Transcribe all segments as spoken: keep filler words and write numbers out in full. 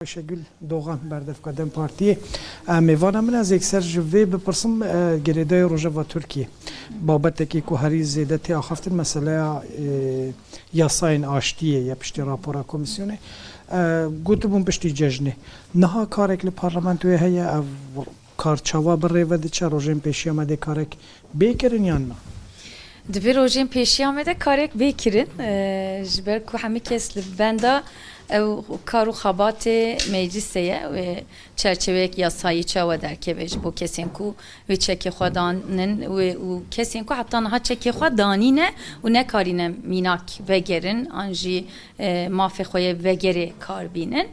Ayşegül Doğan, berdevka DEM Partiyê. E, mêvana min, ez êkser ji vê bipirsim, e, girêdayê Rojava Tirkiyê. Babetekî ku herî zêde tê axaftin, meseleya, e, yasayên aştiyê ye piştî rapora komîsyonê. E, gotibûn piştî cejnê. Niha karek li parlamentoyê heye, ev kar çawa bi rê ve diçe, rojên pêşiya me dê karek bê kirin yan na? Di vê rojên pêşiya me de karek bê kirin. Eee, ji ber ku hemî kes li benda ew kar û xebatê meclîsê ye, wê çerçeveyek yasayî çawa derkeve ji bo kesên ku wê çekê xwe danin, wê û kesên ku heta niha çekê xwe danîne û nekarîne mînak vegerin, an jî, eee, mafê xwe yê vegerê kar bînin.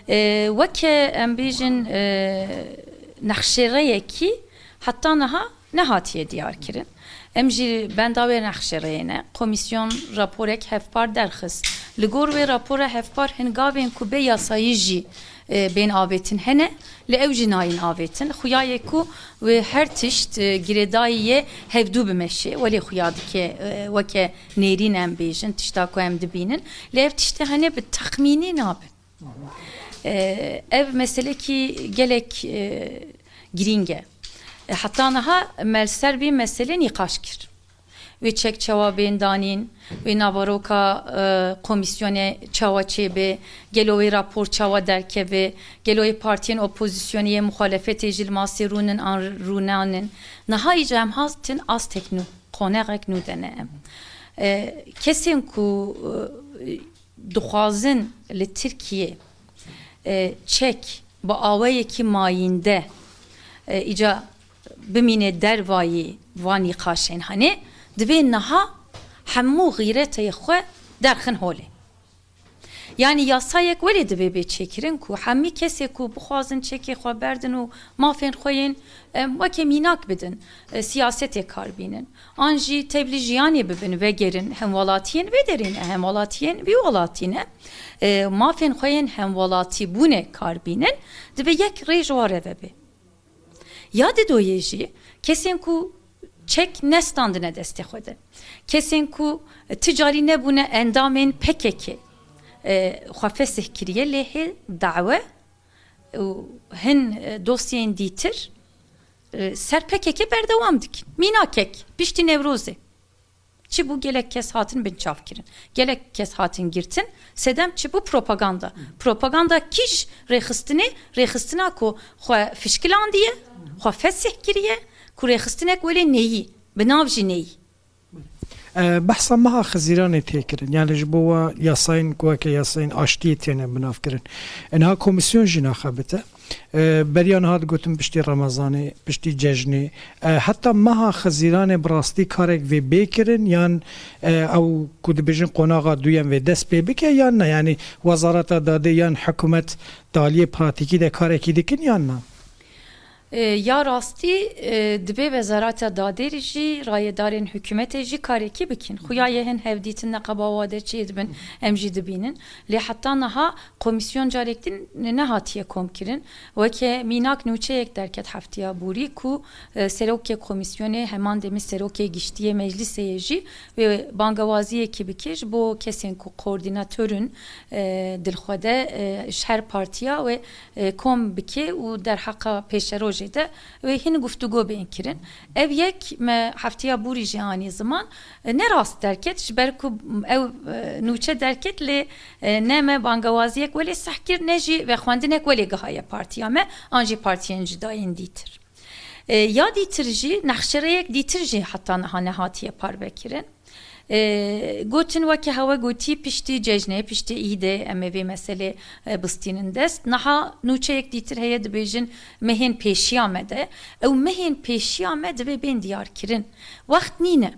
Eee, weke em bêjin, eee, nexşereyekî heta niha nehatiye diyarkirin. Em jî benda wê nexşereyê ne. Komîsyon raporek hevpar derxist. Li gor wê rapora hevpar hin gavên ku bê yasayî jî, e, bên avêtin hene, lê ew jî nayên avêtin. Xuya ye ku wê her tişt, e, girêdayî yê hevdû bimeşê. Welê xuya dike, e, weke nêrîn em bêjin, tişta ku em dibînin. Lê ev tiştê hene bi texmînî nabin. E, ev meselekî gelek, e, girîng e. E, heta niha me li ser vê meselê nîqaş kir. Wê çek çawa bên danîn, wê naveroka, e, komîsyonê çawa çêbe, gelo wê rapor çawa derkeve, gelo wê partiyên opozîsyonê yê muxalefetê jî li masê rûnin an rûnanin. Niha îca em hatin astek nû, qoneğek nû de ne em. E, kesên ku, e, dixwazin li Tirkiyê, e, çek bi awayekî mayînde, e, îca bimîne dervayî van nîqaşên hene, divê niha hemû xîreteyê xwe derxin holê. Yanî yasayek welê divê bê çêkirin ku hemî kesê ku bixwazin çekê xwe berdin û mafên xwe yên, em, weke mînak bidin, e, siyasetê kar bînin. An jî tevlî jiyanê bibin, vegerin, hemwelatiyên vê derê ne, hemwelatiyên vî welatî ne. E, mafên xwe yên hemwelatîbûnê kar bînin, divê yek rê ji wan re vebe. Ya didoyê jî kesên ku çek nestandine destê xwe de, kesên ku ti carî nebûne endamên P K K, e, xwe fesih kiriye, lê hê dawe û hin, e, dosyeyên dîtir, e, ser P K K berdewam dikin. Mînakek, piştî Newrozê çi bû, gelek kes hatin binçavkirin. Gelek kes hatin girtin. Sedem çi bû? Propaganda. Propaganda kîj rêxistinê, rêxistina ku xwe fişkilandiye, xwe fesih kiriye, ku rêxistinek welê neyî, bi nav jî neyî. E, behsa meha Xizîranê tê kirin. Yani ji bo we yasayên ku weke yasayên aştiyê têne binavkirin. E, niha komîsyon jî naxebite. E, beriya niha digotin piştî Remezanê, piştî cejnê. E, heta meha Xizîranê bi rastî karek vê bê kirin yan, e, ew ku dibêjin qonaxa duyem vê dest pê bike yan na? Yani Wezareta Dadê yan hikûmet di aliyê pratîkî de karekî dikin yan na? E, ya rastî, e, divê Wezareta Dadê jî, rayedarên hikûmetê jî karekî bikin. Xuya ye hin hevdîtin neqeba wa de çê dibin, em jî dibînin. Lê heta niha komîsyon carek din nehatiye komkirin. Weke mînak nûçeyek derket heftiya borî ku, e, serokê komîsyonê, heman demî serokê giştî yê meclîsê yê jî wê bangewaziyekî bike ji bo kesên ku koordînator in, e, dilxwede, e, ji her partiya wê, e, kom bike û derheqa pêşerojê de wê hin guftûgo bên kirin. Ev yek me heftiya borî jî anî ziman, e, ne rast derket, ji ber ku ew, e, nûçe derket, lê, e, ne me bangewaziyek welê seh kir, ne jî vexwendinek welê gihaye partiya me, an jî partiyên cuda yên dîtir. E, ya dîtir jî, nexşereyek dîtir jî heta niha nehatiye parvekirin. E, gotin weke hewe gotî piştî cejnê, piştî îdê em ê vê meselê, e, bistînin dest. Niha nûçeyek dîtir heye, dibêjin mehên pêşiya me de. Ew mehên pêşiya me divê bên diyarkirin. Wext nîne.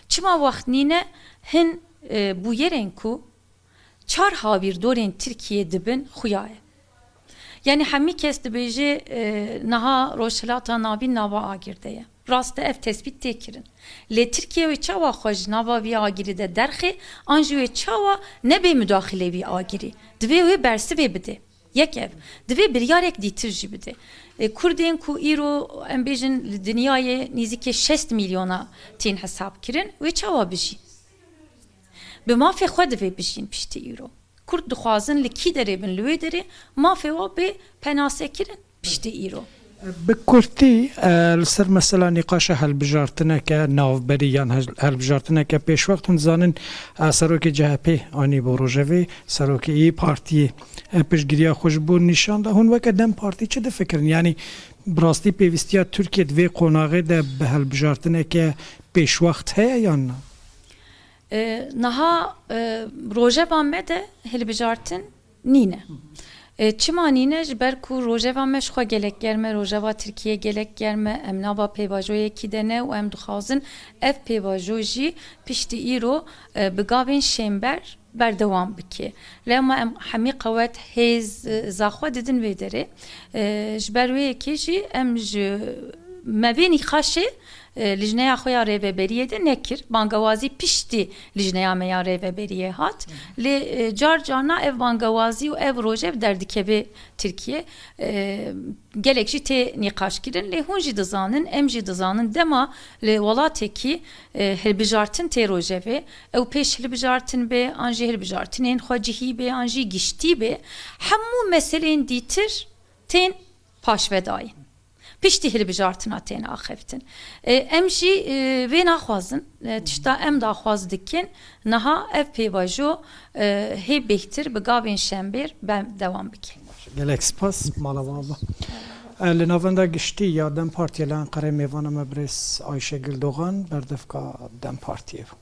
Çima wext nîne? Hin, e, bûyerên ku çar hawîrdorên Tirkiyê dibin xuya ye. Yanî hemî kes dibêje, e, niha Rojhilata Navîn nava agir de ye. Rast e, ev tespît tê kirin. Lê Tirkiye wê çawa xwe ji nava vî agirî de derxê, an jî wê çawa nebe mudaxilê vî agirî? Divê wê bersivê bide. Yek ev. Divê biryarek dîtir jî bide. E, Kurdên ku îro, em bêjin, li dinyayê nêzîkê şêst milyona tên hesab kirin, wê çawa bijîn? Bi mafê xwe divê bijîn piştî îro. Kurd dixwazin li kî derê bin, li wê derê mafê wan bê penasekirin piştî îro. Bi kurtî, e, li ser mesela nîqaşa hilbijartineke navberî yan hel-, hilbijartineke pêşwext, hûn dizanin, e, serokê C H P anî bo rojevê, serokê ÎYÎ Partiyê, e, piştgiriya xwe ji bo nîşan da. Hûn weke DEM Partî çi difikirin? Yanî bi rastî pêwîstiya Tirkiye di vê qonaxê de bi hilbijartineke pêşwext heye yan na? E, niha, e, rojeva me de hilbijartin nîne. E, çima nîne? Ji ber ku rojeva me ji xwe gelek germ e, rojeva Tirkiyê gelek germ e, em nava pêvajoyekî de ne û em dixwazin ev pêvajo jî piştî îro, e, bi gavên şênber berdewam bike. Lema em hemî qewet, hêz, e, za xwe didin vê derê. E, ji ber wê yekê jî em ji me vê nîqaşê, e, lijneya xwe ya rêveberiyê de nekir. Bangewazî piştî lijneya me ya rêveberiyê hat. Lê, e, car carna ev bangewazî û ev rojev derdikeve Tirkiye. E, gelek jî tê nîqaşkirin. Lê hûn jî dizanin, em jî dizanin, dema li welatekî, e, hilbijartin tê rojevê, ew pêş hilbijartin be, an jî hilbijartinên xwecihî be, an jî giştî be, hemû meselên dîtir tên paşvedayîn. Piştî hilbijartina tên axiftin. E, em jî, e, vê naxwazin. E, tişta em daxwaz dikin, niha ev pêvajo, e, hê bêhtir bi gavên şembêr berdewam bike. Gelek spas, mala we ava. E, li navenda giştî ya DEM Partiyê li Enqereyê mêvana me birêz Ayşegil Dogan, berdevka DEM Partiyê bû.